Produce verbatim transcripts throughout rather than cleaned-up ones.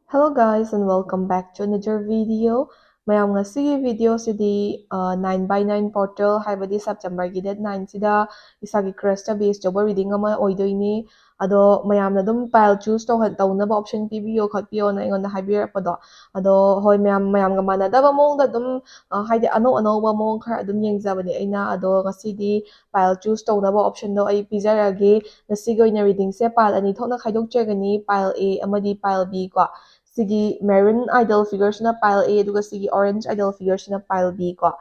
Hello guys and welcome back to another video. ꯃꯌꯥꯝ, ꯉꯁꯤꯒꯤ videoꯁꯤꯗꯤ nine by nine portal, ꯍꯥꯏꯕꯗꯤ Septemberꯒꯤ date nineꯁꯤꯗ ꯏꯁꯥꯒꯤ crushꯇ base ꯇꯧꯕ reading ꯑꯃ ꯑꯣꯏꯗꯣꯏꯅꯤ꯫ ꯑꯗꯣ ꯃꯌꯥꯝꯅ ꯑꯗꯨꯝ pile choose ꯇꯧꯍꯟ ꯇꯧꯅꯕ option ꯄꯤꯕꯤꯌꯣ ꯈꯣꯠꯄꯤꯌꯣꯅ ꯑꯩꯉꯣꯟꯗ ꯍꯥꯏꯕꯤꯔꯛꯄꯗꯣ, ꯑꯗꯣ ꯍꯣꯏ, ꯃꯌꯥꯝ ꯃꯌꯥꯝꯒ ꯃꯥꯟꯅꯗꯕ ꯃꯑꯣꯡꯗ ꯑꯗꯨꯝ, ꯑ, ꯍꯥꯏꯗꯤ ꯑꯅꯧ ꯑꯅꯧꯕ ꯃꯑꯣꯡ ꯈꯔ ꯑꯗꯨꯝ ꯌꯦꯡꯖꯕꯅꯦ ꯑꯩꯅ꯫ ꯑꯗꯣ ꯉꯁꯤꯗꯤ pile choose ꯇꯧꯅꯕ optionꯗꯣ ꯑꯩ ꯄꯤꯖꯔꯛꯑꯒꯦ꯫ ꯉꯁꯤꯒꯤ ꯑꯣꯏꯅ readingꯁꯦ pile ꯑꯅꯤ ꯊꯣꯛꯅ ꯈꯥꯏꯗꯣꯛꯆꯒꯅꯤ, pile A ꯑꯃꯗꯤ pile B ꯀꯣ꯫ ꯁꯤꯒꯤ maroon idol figureꯁꯤꯅ pile A, ꯑꯗꯨꯒ ꯁꯤꯒꯤ orange idol figureꯁꯤꯅ pile B ꯀꯣ꯫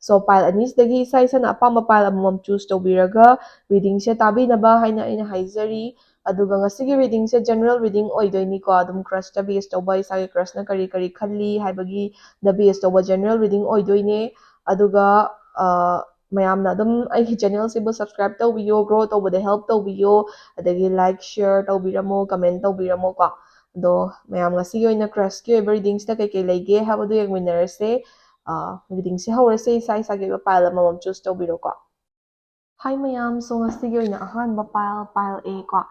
So pile ꯑꯅꯤꯁꯤꯗꯒꯤ ꯏꯁꯥ ꯏꯁꯥꯅ ꯑꯄꯥꯝꯕ pile ꯑꯃꯃꯝ choose ꯇꯧꯕꯤꯔꯒ readingꯁꯦ ꯇꯥꯕꯤꯅꯕ ꯍꯥꯏꯅ ꯑꯩꯅ ꯍꯥꯏꯖꯔꯤ꯫ ꯑꯗꯨꯒ ꯉꯁꯤꯒꯤ readingꯁꯦ general reading ꯑꯣꯏꯗꯣꯏꯅꯤꯀꯣ꯫ ꯑꯗꯨꯝ crushꯇ base ꯇꯧꯕ, ꯏꯁꯥꯒꯤ crushꯅ ꯀꯔꯤ ꯀꯔꯤ ꯈꯜꯂꯤ ꯍꯥꯏꯕꯒꯤꯗ base ꯇꯧꯕ general reading ꯑꯣꯏꯗꯣꯏꯅꯦ꯫ ꯑꯗꯨꯒ, ꯑ, ꯃꯌꯥꯝꯅ ꯑꯗꯨꯝ ꯑꯩꯒꯤ channelꯁꯤꯕꯨ subscribe ꯇꯧꯕꯤꯌꯣ, grow ꯇꯧꯕꯗ help ꯇꯧꯕꯤꯌꯣ, ꯑꯗꯒꯤ like, share ꯇꯧꯕꯤꯔꯝꯃꯣ, comment ꯇꯧꯕꯤꯔꯝꯃꯣꯀꯣ꯫ ꯑꯗꯣ ꯃꯌꯥꯝ, ꯉꯁꯤꯒꯤ ꯑꯣꯏꯅ crushꯀꯤ ꯑꯣꯏꯕ readingꯁꯤꯗ ꯀꯩꯀꯩ ꯂꯩꯒꯦ ꯍꯥꯏꯕꯗꯨ ꯌꯦꯡꯃꯤꯟꯅꯔꯁꯦ꯫ ꯑ, readingꯁꯦ ꯍꯧꯔꯁꯦ, ꯏꯁꯥ ꯏꯁꯥꯒꯤ ꯑꯣꯏꯕ pile ꯑꯃꯃꯝ choose ꯇꯧꯕꯤꯔꯣꯀꯣ꯫ Hi ꯃꯌꯥꯝ, so ꯉꯁꯤꯒꯤ ꯑꯣꯏꯅ ꯑꯍꯥꯟꯕ pile, pile A ꯀꯣ,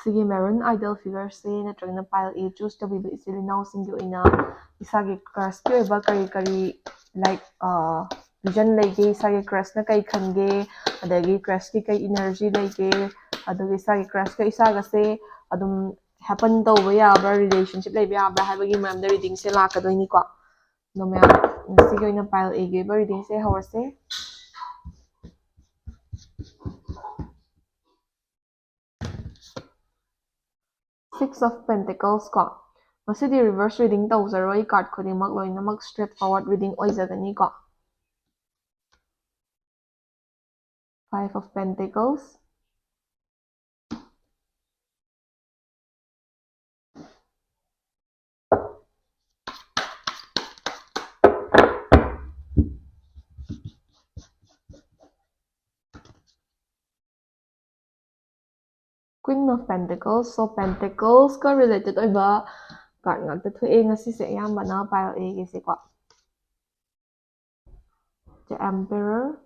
ꯁꯤꯒꯤ maroon idol figureꯁꯦ ꯅꯠꯇ꯭ꯔꯒꯅ pile A choose ꯇꯧꯕꯤꯕ ꯏꯆꯤꯜ ꯏꯅꯥꯎꯁꯤꯡꯒꯤ ꯑꯣꯏꯅ ꯏꯁꯥꯒꯤ crushꯀꯤ ꯑꯣꯏꯕ ꯀꯔꯤ ꯀꯔꯤ, like, ꯑ, vision ꯂꯩꯒꯦ, ꯏꯁꯥꯒꯤ crushꯅ ꯀꯩ ꯈꯟꯒꯦ, ꯑꯗꯒꯤ crushꯀꯤ ꯀꯩ energy ꯂꯩꯒꯦ, ꯑꯗꯨꯒ ꯏꯁꯥꯒꯤ crushꯀ ꯏꯁꯥꯒꯁꯦ ꯑꯗꯨꯝ happen ꯇꯧꯕ ꯌꯥꯕ꯭ꯔꯥ, relationship ꯂꯩꯕ ꯌꯥꯕ꯭ꯔꯥ ꯍꯥꯏꯕꯒꯤ ꯃꯔꯝꯗ readingꯁꯦ ꯂꯥꯛꯀꯗꯣꯏꯅꯤꯀꯣ꯫ ꯑꯗꯣ ꯃꯌꯥꯝ, ꯉꯁꯤꯒꯤ ꯑꯣꯏꯅ pile Aꯒꯤ ꯑꯣꯏꯕ readingꯁꯦ ꯍꯧꯔꯁꯦ꯫ Six of Pentacles ꯀꯣ꯫ ꯉꯁꯤꯗꯤ reverse reading ꯇꯧꯖꯔꯣꯏ, card ꯈꯨꯗꯤꯡꯃꯛ ꯂꯣꯏꯅꯃꯛ straight forward reading ꯑꯣꯏꯖꯒꯅꯤꯀꯣ꯫ Five of Pentacles, Queen of Pentacles, so Pentaclesꯀ related ꯑꯣꯏꯕ card ꯉꯥꯛꯇ ꯊꯣꯛꯑꯦ ꯉꯁꯤꯁꯦ, ꯑꯌꯥꯝꯕꯅ pile Aꯒꯤꯁꯦꯀꯣ꯫ The Emperor,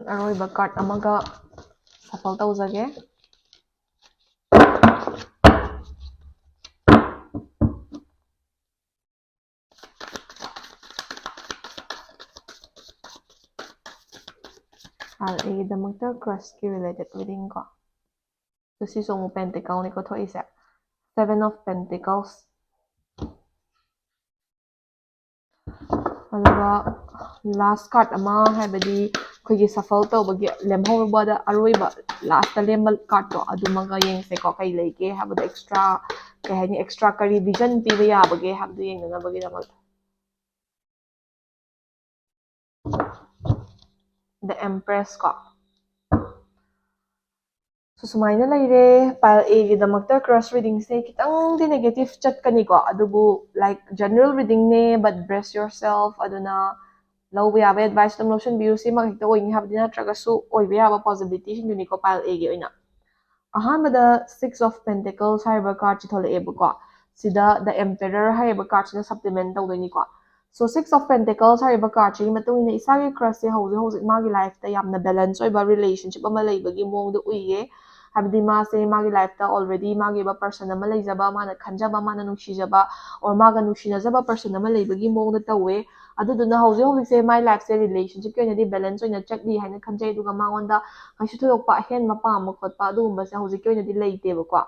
ꯑꯔꯣꯏꯕ card ꯑꯃꯒ shuffle ꯇꯧꯖꯒꯦ꯫ ꯒꯤꯗꯃꯛꯇ crushꯀꯤ related reading ꯀꯣ꯫ ꯑꯗꯣ ꯁꯤꯁꯨ ꯑꯃꯨꯛ pentacleꯅꯤꯀꯣ ꯊꯣꯛꯏꯁꯦ, Seven of Pentacles꯫ ꯑꯗꯨꯒ last card ꯑꯃ, ꯍꯥꯏꯕꯗꯤ ꯑꯩꯈꯣꯏꯒꯤ shuffle ꯇꯧꯕꯒꯤ ꯂꯦꯝꯍꯧꯕꯗ ꯑꯔꯣꯏꯕ lastꯇ ꯂꯦꯝꯕ cardꯇꯣ, ꯑꯗꯨꯃꯒ ꯌꯦꯡꯁꯦꯀꯣ꯫ ꯀꯩ ꯂꯩꯒꯦ ꯍꯥꯏꯕꯗꯣ, extra ꯀꯩ ꯍꯥꯏꯅꯤ, extra ꯀꯔꯤ vision ꯄꯤꯕ ꯌꯥꯕꯒꯦ ꯍꯥꯏꯕꯗꯨ ꯌꯦꯡꯅꯅꯕꯒꯤꯗꯃꯛꯇ꯫ The Empress ꯀꯣ꯫ So, ꯁꯨꯃꯥꯏꯅ ꯂꯩꯔꯦ꯫ Pile Aꯒꯤꯗꯃꯛꯇ crush readingꯁꯦ ꯈꯤꯇꯪꯗꯤ negative ꯆꯠꯀꯅꯤꯀꯣ, ꯑꯗꯨꯕꯨ, like, general readingꯅꯦ, but brace yourself꯫ ꯑꯗꯨꯅ ꯂꯧꯕ ꯌꯥꯕ advice ꯑꯗꯨꯝ ꯂꯧꯁꯤꯟꯕꯤꯌꯨ꯫ ꯁꯤꯃꯛ ꯍꯦꯛꯇ ꯑꯣꯏꯅꯤ ꯍꯥꯏꯕꯗꯤ ꯅꯠꯇ꯭ꯔꯒꯁꯨ, ꯑꯣꯏꯕ ꯌꯥꯕ possibilityꯁꯤꯡꯗꯨꯅꯤꯀꯣ Pile Aꯒꯤ ꯑꯣꯏꯅ꯫ ꯑꯍꯥꯟꯕꯗ Six of Pentacles ꯍꯥꯏꯔꯤꯕ cardꯁꯤ ꯊꯣꯛꯂꯛꯑꯦꯕꯀꯣ꯫ ꯁꯤꯗ The Emperor ꯍꯥꯏꯔꯤꯕ cardꯁꯤꯅ supplement ꯇꯧꯗꯣꯏꯅꯤꯀꯣ꯫ So, Six of Pentacles ꯍꯥꯏꯔꯤꯕ cardꯁꯤꯒꯤ ꯃꯇꯨꯡ ꯏꯟꯅ ꯏꯁꯥꯒꯤ crushꯁꯦ ꯍꯧꯖꯤꯛ ꯍꯧꯖꯤꯛ ꯃꯥꯒꯤ lifeꯇ ꯌꯥꯝꯅ balance ꯑꯣꯏꯕ relationship ꯑꯃ ꯂꯩꯕꯒꯤ ꯃꯑꯣꯡꯗ ꯎꯏꯌꯦ꯫ ꯍꯥꯏꯕꯗꯤ ꯃꯥꯁꯦ ꯃꯥꯒꯤ lifeꯇ already ꯃꯥꯒꯤ ꯑꯣꯏꯕ person ꯑꯃ ꯂꯩꯖꯕ, ꯃꯥꯅ ꯈꯟꯖꯕ, ꯃꯥꯅ ꯅꯨꯡꯁꯤꯖꯕ, or ꯃꯥꯒ ꯅꯨꯡꯁꯤꯅꯖꯕ person ꯑꯃ ꯂꯩꯕꯒꯤ ꯃꯑꯣꯡꯗ ꯇꯧꯋꯦ꯫ ꯑꯗꯨꯗꯨꯅ ꯍꯧꯖꯤꯛ ꯍꯧꯖꯤꯛꯁꯦ ꯃꯥꯏ lifeꯁꯦ relationshipꯀꯤ ꯑꯣꯏꯅꯗꯤ balance ꯑꯣꯏꯅ ꯆꯠꯂꯤ ꯍꯥꯏꯅ ꯈꯟꯖꯩ꯫ ꯑꯗꯨꯒ ꯃꯉꯣꯟꯗ ꯀꯩꯁꯨ ꯊꯣꯏꯗꯣꯛꯄ ꯑꯍꯦꯟꯕ ꯄꯥꯝꯕ ꯈꯣꯠꯄ ꯑꯗꯨꯒꯨꯝꯕꯁꯦ ꯍꯧꯖꯤꯛꯀꯤ ꯑꯣꯏꯅꯗꯤ ꯂꯩꯇꯦꯕꯀꯣ꯫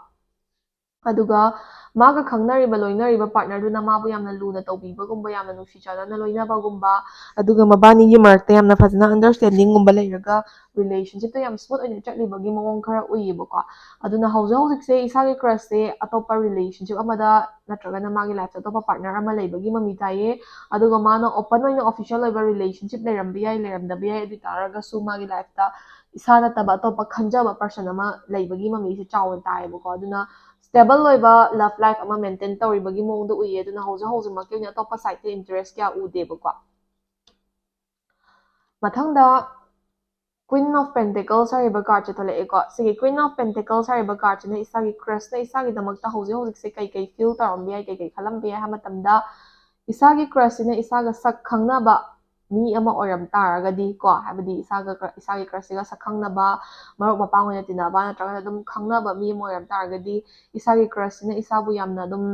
ꯑꯗꯨꯒ ꯃꯥꯒ ꯈꯪꯅꯔꯤꯕ, ꯂꯣꯏꯅꯔꯤꯕ partnerꯗꯨꯅ ꯃꯥꯕꯨ ꯌꯥꯝꯅ ꯂꯨꯅ ꯇꯧꯕꯤꯕꯒꯨꯝꯕ, ꯌꯥꯝꯅ ꯅꯨꯡꯁꯤ ꯆꯥꯟꯅꯅ ꯂꯣꯏꯅꯕꯒꯨꯝꯕ, ꯑꯗꯨꯒ ꯃꯕꯥꯅꯤꯒꯤ ꯃꯔꯛꯇ ꯌꯥꯝꯅ ꯐꯖꯅ understandingꯒꯨꯝꯕ ꯂꯩꯔꯒ relationshipꯇꯣ ꯌꯥꯝ smooth ꯑꯣꯏꯅ ꯆꯠꯂꯤꯕꯒꯤ ꯃꯑꯣꯡ ꯈꯔ ꯎꯏꯌꯦꯕꯀꯣ꯫ ꯑꯗꯨꯅ ꯍꯧꯖꯤꯛ ꯍꯧꯖꯤꯛꯁꯦ ꯏꯁꯥꯒꯤ crushꯁꯦ ꯑꯇꯣꯞꯄ relationship ꯑꯃꯗ ꯅꯠꯇ꯭ꯔꯒꯅ ꯃꯥꯒꯤ lifeꯇ ꯑꯇꯣꯞꯄ partner ꯑꯃ ꯂꯩꯕꯒꯤ ꯃꯃꯤ ꯇꯥꯏꯌꯦ꯫ ꯑꯗꯨꯒ ꯃꯥꯅ open ꯑꯣꯏꯅ official ꯑꯣꯏꯕ relationship ꯂꯩꯔꯝꯕ ꯌꯥꯏ, ꯂꯩꯔꯝꯗꯕ ꯌꯥꯏ꯫ ꯑꯗꯨ ꯑꯣꯏ ꯇꯥꯔꯒꯁꯨ ꯃꯥꯒꯤ lifeꯇ ꯏꯁꯥ ꯅꯠꯇꯕ ꯑꯇꯣꯞꯄ ꯈꯟꯖꯕ person ꯑꯃ ꯂꯩꯕꯒꯤ ꯃꯃꯤꯁꯦ ꯆꯥꯎꯅ ꯇꯥꯏꯌꯦꯕꯀꯣ꯫ ꯑꯗꯨꯅ stable ꯑꯣꯏꯕ love life ꯑꯃ maintain ꯇꯧꯔꯤꯕꯒꯤ ꯃꯑꯣꯡꯗ ꯎꯏꯌꯦ꯫ ꯑꯗꯨꯅ ꯍꯧꯖꯤꯛ ꯍꯧꯖꯤꯛꯃꯛꯀꯤ ꯑꯣꯏꯅ ꯑꯇꯣꯞꯄ sideꯇ interest ꯀꯌꯥ ꯎꯗꯦꯕꯀꯣ꯫ ꯃꯊꯪꯗ Queen of Pentacles ꯍꯥꯏꯔꯤꯕ cardꯁꯦ ꯊꯣꯛꯂꯛꯑꯦꯀꯣ꯫ ꯁꯤꯒꯤ Queen of Pentacles ꯍꯥꯏꯔꯤꯕ cardꯁꯤꯅ ꯏꯁꯥꯒꯤ crushꯅ ꯏꯁꯥꯒꯤꯗꯃꯛꯇ ꯍꯧꯖꯤꯛ ꯍꯧꯖꯤꯛꯁꯦ ꯀꯩ ꯀꯩ feel ꯇꯧꯔꯝꯕ ꯌꯥꯏ, ꯀꯩ ꯀꯩ ꯈꯜꯂꯝꯕ ꯌꯥꯏ ꯍꯥꯏꯕ ꯃꯇꯝꯗ, ꯏꯁꯥꯒꯤ crushꯁꯤꯅ ꯏꯁꯥꯒ ꯁꯛ ꯈꯪꯅꯕ ꯃꯤ ꯑꯃ ꯑꯣꯏꯔꯝ ꯇꯥꯔꯒꯗꯤ ꯀꯣ, ꯍꯥꯏꯕꯗꯤ ꯏꯁꯥꯒ cru-, ꯏꯁꯥꯒꯤ crushꯁꯤꯒ ꯁꯛ ꯈꯪꯅꯕ, ꯃꯔꯨꯞ ꯃꯄꯥꯡ ꯑꯣꯏꯅ ꯇꯤꯟꯅꯕ ꯅꯠꯇ꯭ꯔꯒꯅ ꯑꯗꯨꯝ ꯈꯪꯅꯕ ꯃꯤ ꯑꯃ ꯑꯣꯏꯔꯝ ꯇꯥꯔꯒꯗꯤ, ꯏꯁꯥꯒꯤ crushꯁꯤꯅ ꯏꯁꯥꯕꯨ ꯌꯥꯝꯅ ꯑꯗꯨꯝ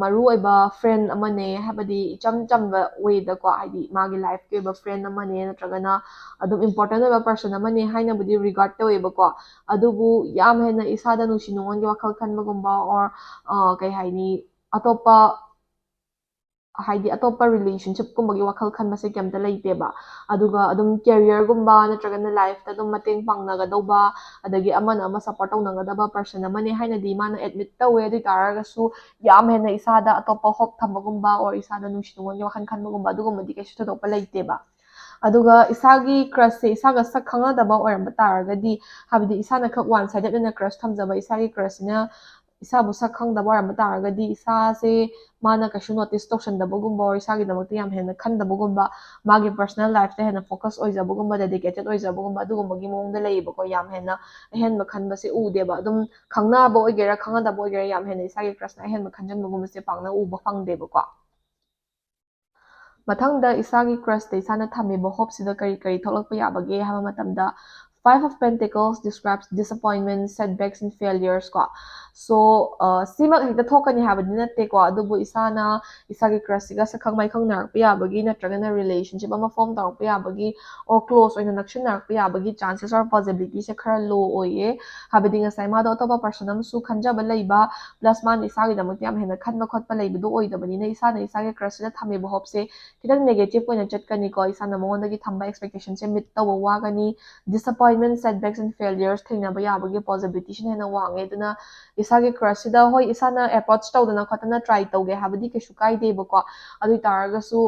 ꯃꯔꯨ ꯑꯣꯏꯕ friend ꯑꯃꯅꯦ, ꯍꯥꯏꯕꯗꯤ ꯏꯆꯝ ꯆꯝꯕ way ꯗꯀꯣ, ꯍꯥꯏꯗꯤ ꯃꯥꯒꯤ life ꯀꯤ ꯑꯣꯏꯕ friend ꯑꯃꯅꯦ, ꯅꯠꯇ꯭ꯔꯒꯅ ꯑꯗꯨꯝ important ꯑꯣꯏꯕ person ꯑꯃꯅꯦ ꯍꯥꯏꯅꯕꯨꯗꯤ regard ꯇꯧꯋꯦꯕꯀꯣ꯫ ꯑꯗꯨꯕꯨ ꯌꯥꯝ ꯍꯦꯟꯅ ꯏꯁꯥꯗ ꯅꯨꯡꯁꯤ ꯅꯨꯡꯉꯣꯟꯒꯤ ꯋꯥꯈꯜ ꯈꯟꯕꯒꯨꯝꯕ, or, ꯑ, ꯀꯩ ꯍꯥꯏꯅꯤ, ꯑꯇꯣꯞꯄ, ꯍꯥꯏꯗꯤ ꯑꯇꯣꯞꯄ relationship ꯀꯨꯝꯕꯒꯤ ꯋꯥꯈꯜ ꯈꯟꯕꯁꯦ ꯀꯩꯝꯇ ꯂꯩꯇꯦꯕ꯫ ꯑꯗꯨꯒ ꯑꯗꯨꯝ career ꯒꯨꯝꯕ ꯅꯠꯇ꯭ꯔꯒꯅ life ꯇ ꯑꯗꯨꯝ ꯃꯇꯦꯡ ꯄꯥꯡꯅꯒꯗꯧꯕ, ꯑꯗꯒꯤ ꯑꯃꯅ ꯑꯃ support ꯇꯧꯅꯒꯗꯕ person ꯑꯃꯅꯦ ꯍꯥꯏꯅꯗꯤ ꯃꯥꯅ admit ꯇꯧꯋꯦ꯫ ꯑꯗꯨ ꯑꯣꯏ ꯇꯥꯔꯒꯁꯨ ꯌꯥꯝ ꯍꯦꯟꯅ ꯏꯁꯥꯗ ꯑꯇꯣꯞꯄ hope ꯊꯝꯕꯒꯨꯝꯕ, or ꯏꯁꯥꯗ ꯅꯨꯡꯁꯤ ꯅꯨꯡꯉꯣꯟꯒꯤ ꯋꯥꯈꯜ ꯈꯟꯕꯒꯨꯝꯕ, ꯑꯗꯨꯒꯨꯝꯕꯗꯤ ꯀꯩꯁꯨ ꯊꯣꯏꯗꯣꯛꯄ ꯂꯩꯇꯦꯕ꯫ ꯑꯗꯨꯒ ꯏꯁꯥꯒꯤ crush ꯁꯦ ꯏꯁꯥꯒ ꯁꯛ ꯈꯪꯅꯗꯕ ꯑꯣꯏꯔꯝꯕ ꯇꯥꯔꯒꯗꯤ, ꯍꯥꯏꯕꯗꯤ ꯏꯁꯥꯅ ꯈꯛ one sided ꯑꯣꯏꯅ crush ꯊꯝꯖꯕ ꯏꯁꯥꯒꯤ crush ꯁꯤꯅ ꯏꯁꯥꯕꯨ ꯁꯛ ꯈꯪꯗꯕ ꯑꯣꯏꯔꯝꯕ ꯇꯥꯔꯒꯗꯤ, ꯏꯁꯥꯁꯦ ꯃꯥꯅ ꯀꯩꯁꯨ notice ꯇꯧꯁꯟꯗꯕꯒꯨꯝꯕ, or ꯏꯁꯥꯒꯤꯗꯃꯛꯇ ꯌꯥꯝ ꯍꯦꯟꯅ ꯈꯟꯗꯕꯒꯨꯝꯕ, ꯃꯥꯒꯤ personal life ꯇ ꯍꯦꯟꯅ focus ꯑꯣꯏꯖꯕꯒꯨꯝꯕ, dedicated ꯑꯣꯏꯖꯕꯒꯨꯝꯕ, ꯑꯗꯨꯒꯨꯝꯕꯒꯤ ꯃꯑꯣꯡꯗ ꯂꯩꯌꯦꯕꯀꯣ꯫ ꯌꯥꯝ ꯍꯦꯟꯅ ꯑꯍꯦꯟꯕ ꯈꯟꯕꯁꯦ ꯎꯗꯦꯕ꯫ ꯑꯗꯨꯝ ꯈꯪꯅꯕ ꯑꯣꯏꯒꯦꯔꯥ ꯈꯪꯅꯗꯕ ꯑꯣꯏꯒꯦꯔꯥ, ꯌꯥꯝ ꯍꯦꯟꯅ ꯏꯁꯥꯒꯤ crush ꯅ ꯑꯍꯦꯟꯕ ꯈꯟꯖꯟꯕꯒꯨꯝꯕꯁꯦ ꯄꯥꯛꯅ ꯎꯕ ꯐꯪꯗꯦꯕꯀꯣ꯫ ꯃꯊꯪꯗ ꯏꯁꯥꯒꯤ crush ꯇ ꯏꯁꯥꯅ ꯊꯝꯃꯤꯕ hope ꯁꯤꯗ ꯀꯔꯤ ꯀꯔꯤ ꯊꯣꯛꯂꯛꯄ ꯌꯥꯕꯒꯦ ꯍꯥꯏꯕ ꯃꯇꯝꯗ, Five of Pentacles describes disappointment, setbacks and failures ꯀꯣ꯫ So, ꯑ, ꯁꯤꯃꯛ ꯍꯦꯛꯇ ꯊꯣꯛꯀꯅꯤ ꯍꯥꯏꯕꯗꯤ ꯅꯠꯇꯦꯀꯣ, ꯑꯗꯨꯕꯨ ꯏꯁꯥꯅ ꯏꯁꯥꯒꯤ crush ꯁꯤꯒ ꯁꯛꯈꯪ ꯃꯥꯏꯈꯪꯅꯔꯛꯄ ꯌꯥꯕꯒꯤ, ꯅꯠꯇ꯭ꯔꯒꯅ relationship ꯑꯃ form ꯇꯧꯔꯛꯄ ꯌꯥꯕꯒꯤ, or close ꯑꯣꯏꯅ ꯅꯛꯁꯤꯟꯅꯔꯛꯄ ꯌꯥꯕꯒꯤ chances or possibility ꯁꯦ ꯈꯔ low ꯑꯣꯏꯌꯦ꯫ ꯍꯥꯏꯕꯗꯤ ꯉꯁꯥꯏ ꯃꯥꯗꯣ ꯑꯇꯣꯞꯄ person ꯑꯃꯁꯨ ꯈꯟꯖꯕ ꯂꯩꯕ, plus ꯃꯥꯅ ꯏꯁꯥꯒꯤꯗꯃꯛꯇ ꯌꯥꯝ ꯍꯦꯟꯅ ꯈꯟꯕ ꯈꯣꯠꯄ ꯂꯩꯕꯗꯣ ꯑꯣꯏꯗꯕꯅꯤꯅ, ꯏꯁꯥꯅ ꯏꯁꯥꯒꯤ crush ꯁꯤꯗ ꯊꯝꯃꯤꯕ hope ꯁꯦ ꯈꯤꯇꯪ negative ꯑꯣꯏꯅ ꯆꯠꯀꯅꯤꯀꯣ꯫ ꯏꯁꯥꯅ ꯃꯉꯣꯟꯗꯒꯤ ꯊꯝꯕ expectation ꯁꯦ meet ꯇꯧꯕ ꯋꯥꯒꯅꯤ, disappointment, setbacks and failures ꯊꯦꯡꯅꯕ ꯌꯥꯕꯒꯤ possibility ꯁꯤꯅ ꯍꯦꯟꯅ ꯋꯥꯡꯉꯦ꯫ ꯑꯗꯨꯅ ꯏꯁꯥꯒꯤ crush ꯁꯤꯗ, ꯍꯣꯏ, ꯏꯁꯥꯅ approach ꯇꯧꯗꯅ ꯈꯣꯠꯇꯅ try ꯇꯧꯒꯦ ꯍꯥꯏꯕꯗꯤ ꯀꯩꯁꯨ ꯀꯥꯏꯗꯦꯕꯀꯣ꯫ ꯑꯗꯨ ꯑꯣꯏ ꯇꯥꯔꯒꯁꯨ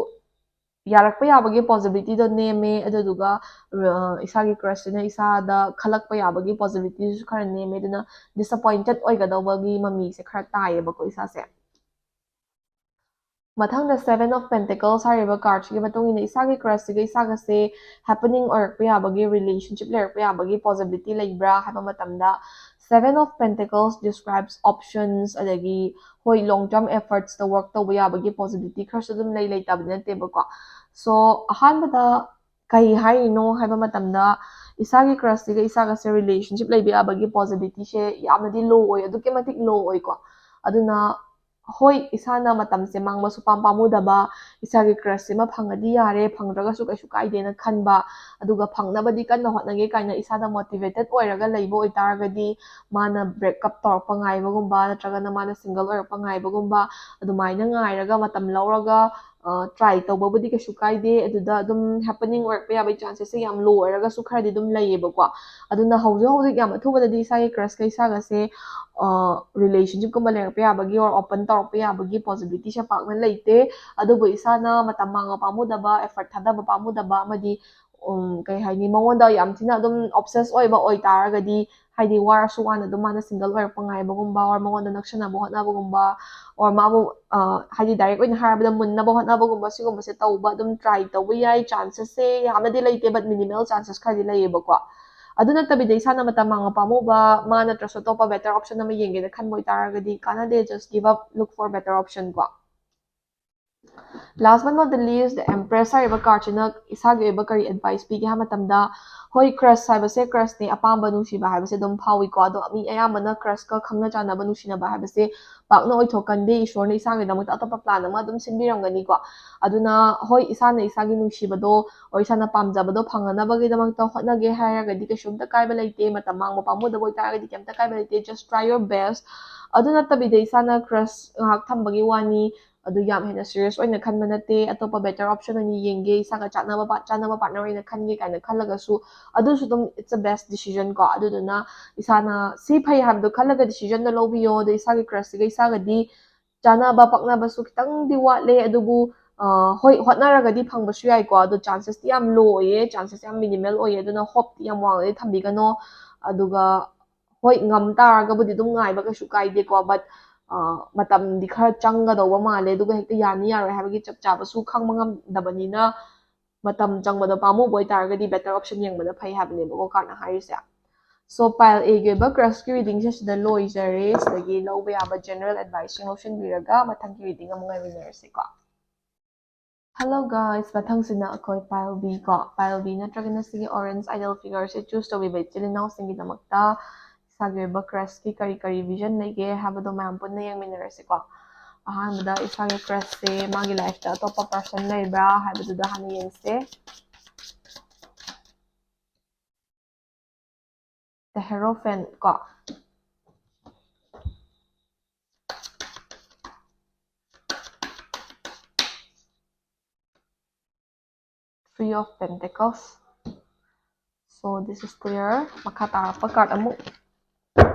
ꯌꯥꯔꯛꯄ ꯌꯥꯕꯒꯤ possibility ꯗꯣ ꯅꯦꯝꯃꯦ, ꯑꯗꯨꯗꯨꯒ, ꯑ, ꯏꯁꯥꯒꯤ crush ꯁꯤꯅ ꯏꯁꯥꯗ ꯈꯜꯂꯛꯄ ꯌꯥꯕꯒꯤ possibility ꯁꯨ ꯈꯔ ꯅꯦꯝꯃꯦ꯫ ꯑꯗꯨꯅ disappointed ꯑꯣꯏꯒꯗꯧꯕꯒꯤ ꯃꯃꯤꯁꯦ ꯈꯔ ꯇꯥꯏꯌꯦꯕꯀꯣ ꯏꯁꯥꯁꯦ꯫ ꯃꯊꯪꯗ Seven of Pentacles ꯍꯥꯏꯔꯤꯕ card ꯁꯤꯒꯤ ꯃꯇꯨꯡ ꯏꯟꯅ ꯏꯁꯥꯒꯤ crush ꯁꯤꯒ ꯏꯁꯥꯒꯁꯦ happening ꯑꯣꯏꯔꯛꯄ ꯌꯥꯕꯒꯤ, relationship ꯂꯩꯔꯛꯄ ꯌꯥꯕꯒꯤ possibility ꯂꯩꯕ꯭ꯔꯥ ꯍꯥꯏꯕ ꯃꯇꯝꯗ, Seven of Pentacles describes options, ꯑꯗꯒꯤ, ꯍꯣꯏ, long term efforts ꯇ work ꯇꯧꯕ ꯌꯥꯕꯒꯤ possibility ꯈꯔꯁꯨ ꯑꯗꯨꯝ ꯂꯩ, ꯂꯩꯇꯕꯗꯤ ꯅꯠꯇꯦꯕꯀꯣ꯫ So, ꯑꯍꯥꯟꯕꯗ ꯀꯩ ꯍꯥꯏꯔꯤꯅꯣ ꯍꯥꯏꯕ ꯃꯇꯝꯗ, ꯏꯁꯥꯒꯤ crush ꯁꯤꯒ ꯏꯁꯥꯒꯁꯦ relationship ꯂꯩꯕ ꯌꯥꯕꯒꯤ possibility ꯁꯦ ꯌꯥꯝꯅꯗꯤ low ꯑꯣꯏ, ꯑꯗꯨꯛꯀꯤ ꯃꯇꯤꯛ low ꯑꯣꯏꯀꯣ꯫ ꯑꯗꯨꯅ ꯍꯣꯏ, ꯏꯁꯥꯅ ꯃꯇꯝꯁꯦ ꯃꯥꯡꯕ ꯁꯨꯄꯥꯝ ꯄꯥꯝꯃꯨꯗꯕ, ꯏꯁꯥꯒꯤ crush ꯁꯤꯃ ꯐꯪꯉꯗꯤ ꯌꯥꯔꯦ, ꯐꯪꯗ꯭ꯔꯒꯁꯨ ꯀꯩꯁꯨ ꯀꯥꯏꯗꯦꯅ ꯈꯟꯕ, ꯑꯗꯨꯒ ꯐꯪꯅꯕꯗꯤ ꯀꯟꯅ ꯍꯣꯠꯅꯒꯦ ꯀꯥꯏꯅ ꯏꯁꯥꯗ motivated ꯑꯣꯏꯔꯒ ꯂꯩꯕ ꯑꯣꯏꯇꯥꯔꯒꯗꯤ, ꯃꯥꯅ break up ꯇꯧꯔꯛꯄ ꯉꯥꯏꯕꯒꯨꯝꯕ, ꯅꯠꯇ꯭ꯔꯒꯅ ꯃꯥꯅ single ꯑꯣꯏꯔꯛꯄ ꯉꯥꯏꯕꯒꯨꯝꯕ, ꯑꯗꯨꯃꯥꯏꯅ ꯉꯥꯏꯔꯒ ꯃꯇꯝ ꯂꯧꯔꯒ, ꯑ, try ꯇꯧꯕꯕꯨꯗꯤ ꯀꯩꯁꯨ ꯀꯥꯏꯗꯦ꯫ ꯑꯗꯨꯗ ꯑꯗꯨꯝ happening ꯑꯣꯏꯔꯛꯄ ꯌꯥꯕꯒꯤ chances ꯁꯦ ꯌꯥꯝ low ꯑꯣꯏꯔꯒꯁꯨ ꯈꯔꯗꯤ ꯑꯗꯨꯝ ꯂꯩꯌꯦꯕꯀꯣ꯫ ꯑꯗꯨꯅ ꯍꯧꯖꯤꯛ ꯍꯧꯖꯤꯛ ꯌꯥꯝ ꯑꯊꯨꯕꯗꯗꯤ ꯏꯁꯥꯒꯤ crush ꯀ ꯏꯁꯥꯒꯁꯦ, ꯑ, relationship ꯀꯨꯝꯕ ꯂꯩꯔꯛꯄ ꯌꯥꯕꯒꯤ or open ꯇꯧꯔꯛꯄ ꯌꯥꯕꯒꯤ possibility ꯁꯦ ꯄꯥꯛꯅ ꯂꯩꯇꯦ꯫ ꯑꯗꯨꯕꯨ ꯏꯁꯥꯅ ꯃꯇꯝ ꯃꯥꯡꯕ ꯄꯥꯝꯃꯨꯗꯕ, effort ꯊꯥꯗꯕ ꯄꯥꯝꯃꯨꯗꯕ ꯑꯃꯗꯤ, ꯎꯝ, ꯀꯩ ꯍꯥꯏꯅꯤ, ꯃꯉꯣꯟꯗ ꯌꯥꯝ ꯊꯤꯅ ꯑꯗꯨꯝ obsess ꯑꯣꯏꯕ ꯑꯣꯏꯇꯥꯔꯒꯗꯤ, ꯍꯥꯏꯗꯤ ꯋꯥꯔꯁꯨ ꯋꯥꯅ ꯑꯗꯨꯝ ꯃꯥꯅ single ꯑꯣꯏꯔꯛꯄ ꯉꯥꯏꯕꯒꯨꯝꯕ, or ꯃꯉꯣꯟꯗ ꯅꯛꯁꯟꯅꯕ ꯍꯣꯠꯅꯕꯒꯨꯝꯕ, or ꯃꯥꯕꯨ, ꯑ, ꯍꯥꯏꯗꯤ direct ꯑꯣꯏꯅ ꯍꯥꯏꯔꯕꯗ ꯃꯨꯟꯅꯕ ꯍꯣꯠꯅꯕꯒꯨꯝꯕ, ꯁꯤꯒꯨꯝꯕꯁꯦ ꯇꯧꯕ ꯑꯗꯨꯝ try ꯇꯧꯕ ꯌꯥꯏ꯫ Chances ꯁꯦ ꯌꯥꯝꯅꯗꯤ ꯂꯩꯇꯦ, but minimal chances ꯈꯔꯗꯤ ꯂꯩꯌꯦꯕꯀꯣ꯫ ꯑꯗꯨ ꯅꯠꯇꯕꯤꯗ ꯏꯁꯥꯅ ꯃꯇꯝ ꯃꯥꯡꯕ ꯄꯥꯝꯃꯨꯕ, ꯃꯥ ꯅꯠꯇ꯭ꯔꯁꯨ ꯑꯇꯣꯞꯄ better option ꯑꯃ ꯌꯦꯡꯒꯦꯅ ꯈꯟꯕ ꯑꯣꯏꯇꯥꯔꯒꯗꯤ ꯀꯥꯟꯅꯗꯦ, just give up, look for better option ꯀꯣ꯫ Last but not the least, the Empress ꯍꯥꯏꯔꯤꯕ card ꯁꯤꯅ ꯏꯁꯥꯒꯤ ꯑꯣꯏꯕ ꯀꯔꯤ advice ꯄꯤꯒꯦ ꯍꯥꯏꯕ ꯃꯇꯝꯗ, ꯍꯣꯏ, crush ꯍꯥꯏꯕꯁꯦ crush ꯅꯦ, ꯑꯄꯥꯝꯕ ꯅꯨꯡꯁꯤꯕ ꯍꯥꯏꯕꯁꯦ ꯑꯗꯨꯝ ꯐꯥꯎꯏꯀꯣ꯫ ꯑꯗꯣ ꯃꯤ ꯑꯌꯥꯝꯕꯅ crush ꯀ ꯈꯪꯅ ꯆꯥꯟꯅꯕ ꯅꯨꯡꯁꯤꯅꯕ ꯍꯥꯏꯕꯁꯦ ꯄꯥꯛꯅ ꯑꯣꯏꯊꯣꯛꯀꯟꯗꯦ꯫ ꯏꯁꯣꯔꯅ ꯏꯁꯥꯒꯤꯗꯃꯛꯇ ꯑꯇꯣꯞꯄ plan ꯑꯃ ꯑꯗꯨꯝ ꯁꯤꯟꯕꯤꯔꯝꯒꯅꯤꯀꯣ꯫ ꯑꯗꯨꯅ ꯍꯣꯏ, ꯏꯁꯥꯅ ꯏꯁꯥꯒꯤ ꯅꯨꯡꯁꯤꯕꯗꯣ, or ꯏꯁꯥꯅ ꯄꯥꯝꯖꯕꯗꯣ ꯐꯪꯅꯅꯕꯒꯤꯗꯃꯛꯇ ꯍꯣꯠꯅꯒꯦ ꯍꯥꯏꯔꯒꯗꯤ ꯀꯩꯁꯨꯝꯇ ꯀꯥꯏꯕ ꯂꯩꯇꯦ꯫ ꯃꯇꯝ ꯃꯥꯡꯕ ꯄꯥꯝꯃꯨꯗꯕ ꯑꯣꯏꯇꯥꯔꯒꯗꯤ ꯀꯩꯝꯇ ꯀꯥꯏꯕ ꯂꯩꯇꯦ꯫ Just try your best꯫ ꯑꯗꯨ ꯅꯠꯇꯕꯤꯗ ꯏꯁꯥꯅ crush ꯉꯥꯏꯍꯥꯛ ꯊꯝꯕꯒꯤ ꯋꯥꯅꯤ, ꯑꯗꯨ ꯌꯥꯝ ꯍꯦꯟꯅ serious ꯑꯣꯏꯅ ꯈꯟꯕ ꯅꯠꯇꯦ꯫ ꯑꯇꯣꯞꯄ better option ꯑꯣꯏꯅ ꯌꯦꯡꯒꯦ, ꯏꯁꯥꯒ ꯆꯥꯟꯅꯕ ꯆꯥꯟꯅꯕ partner ꯑꯣꯏꯅ ꯈꯟꯒꯦ ꯀꯥꯏꯅ ꯈꯜꯂꯒꯁꯨ, ꯑꯗꯨꯁꯨ ꯑꯗꯨꯝ it's a best decision ꯀꯣ꯫ ꯑꯗꯨꯗꯨꯅ ꯏꯁꯥꯅ ꯁꯤ ꯐꯩ ꯍꯥꯏꯕꯗꯣ ꯈꯜꯂꯒ decision ꯗꯣ ꯂꯧꯕꯤꯌꯣ꯫ ꯑꯗꯣ ꯏꯁꯥꯒꯤ crush ꯁꯤꯒ ꯏꯁꯥꯒꯗꯤ ꯆꯥꯟꯅꯕ ꯄꯛꯅꯕꯁꯨ ꯈꯤꯇꯪꯗꯤ ꯋꯥꯠꯂꯦ, ꯑꯗꯨꯕꯨ, ꯑ, ꯍꯣꯏ, ꯍꯣꯠꯅꯔꯒꯗꯤ ꯐꯪꯕꯁꯨ ꯌꯥꯏꯀꯣ꯫ ꯑꯗꯣ chances ꯇꯤ ꯌꯥꯝ low ꯑꯣꯏꯌꯦ, chances ꯌꯥꯝ minimal ꯑꯣꯏꯌꯦ꯫ ꯑꯗꯨꯅ hope ꯇꯤ ꯌꯥꯝ ꯋꯥꯡꯅꯗꯤ ꯊꯝꯕꯤꯒꯅꯣ꯫ ꯑꯗꯨꯒ ꯍꯣꯏ, ꯉꯝ ꯇꯥꯔꯒꯕꯨꯗꯤ ꯑꯗꯨꯝ ꯉꯥꯏꯕ ꯀꯩꯁꯨ ꯀꯥꯏꯗꯦꯀꯣ, but, ꯑ, ꯃꯇꯝꯗꯤ ꯈꯔ ꯆꯪꯒꯗꯧꯕ ꯃꯥꯜꯂꯦ꯫ ꯑꯗꯨꯒ ꯍꯦꯛꯇ ꯌꯥꯅꯤ ꯌꯥꯔꯣꯏ ꯍꯥꯏꯕꯒꯤ ꯆꯞ ꯆꯥꯕꯁꯨ ꯈꯪꯕ ꯉꯝꯗꯕꯅꯤꯅ, ꯃꯇꯝ ꯆꯪꯕꯗꯣ ꯄꯥꯝꯃꯨꯕ ꯑꯣꯏꯇꯥꯔꯒꯗꯤ better option ꯌꯦꯡꯕꯅ ꯐꯩ ꯍꯥꯏꯕꯅꯦꯕꯀꯣ card ꯅ ꯍꯥꯏꯔꯤꯁꯦ꯫ So, pile A ꯒꯤ ꯑꯣꯏꯕ crush ꯀꯤ reading ꯁꯦ ꯁꯤꯗ ꯂꯣꯏꯖꯔꯦ꯫ ꯁꯤꯗꯒꯤ ꯂꯧꯕ ꯌꯥꯕ general advice ꯁꯤꯡ ꯂꯧꯁꯤꯟꯕꯤꯔꯒ ꯃꯊꯪꯒꯤ reading ꯑꯃꯨꯛ ꯉꯥꯏꯃꯤꯟꯅꯔꯁꯤꯀꯣ꯫ Hello guys, ꯃꯊꯪꯁꯤꯅ ꯑꯩꯈꯣꯏ pile B ꯀꯣ꯫ Pile B ꯅꯠꯇ꯭ꯔꯒꯅ ꯁꯤꯒꯤ orange idol figure ꯁꯦ choose ꯇꯧꯕꯤꯕ ꯏꯆꯤꯜ ꯏꯅꯥꯎꯁꯤꯡꯒꯤꯗꯃꯛꯇ ꯏꯁꯥꯒꯤ ꯑꯣꯏꯕ crush ꯀꯤ ꯀꯔꯤ ꯀꯔꯤ vision ꯂꯩꯒꯦ ꯍꯥꯏꯕꯗꯣ ꯃꯌꯥꯝ ꯄꯨꯟꯅ ꯌꯦꯡꯃꯤꯟꯅꯔꯁꯤꯀꯣ꯫ ꯑꯍꯥꯟꯕꯗ ꯏꯁꯥꯒꯤ crushꯁꯦ ꯃꯥꯒꯤ lifeꯇ ꯑꯇꯣꯞꯄ person ꯂꯩꯕ꯭ꯔꯥ ꯍꯥꯏꯕꯗꯨꯗ ꯍꯥꯟꯅ ꯌꯦꯡꯁꯦ꯫ The Hierophant ꯀꯣ, Three of Pentacles. So this is clear. ꯃꯈꯥ ꯇꯥꯔꯛꯄ card ꯑꯃꯨꯛ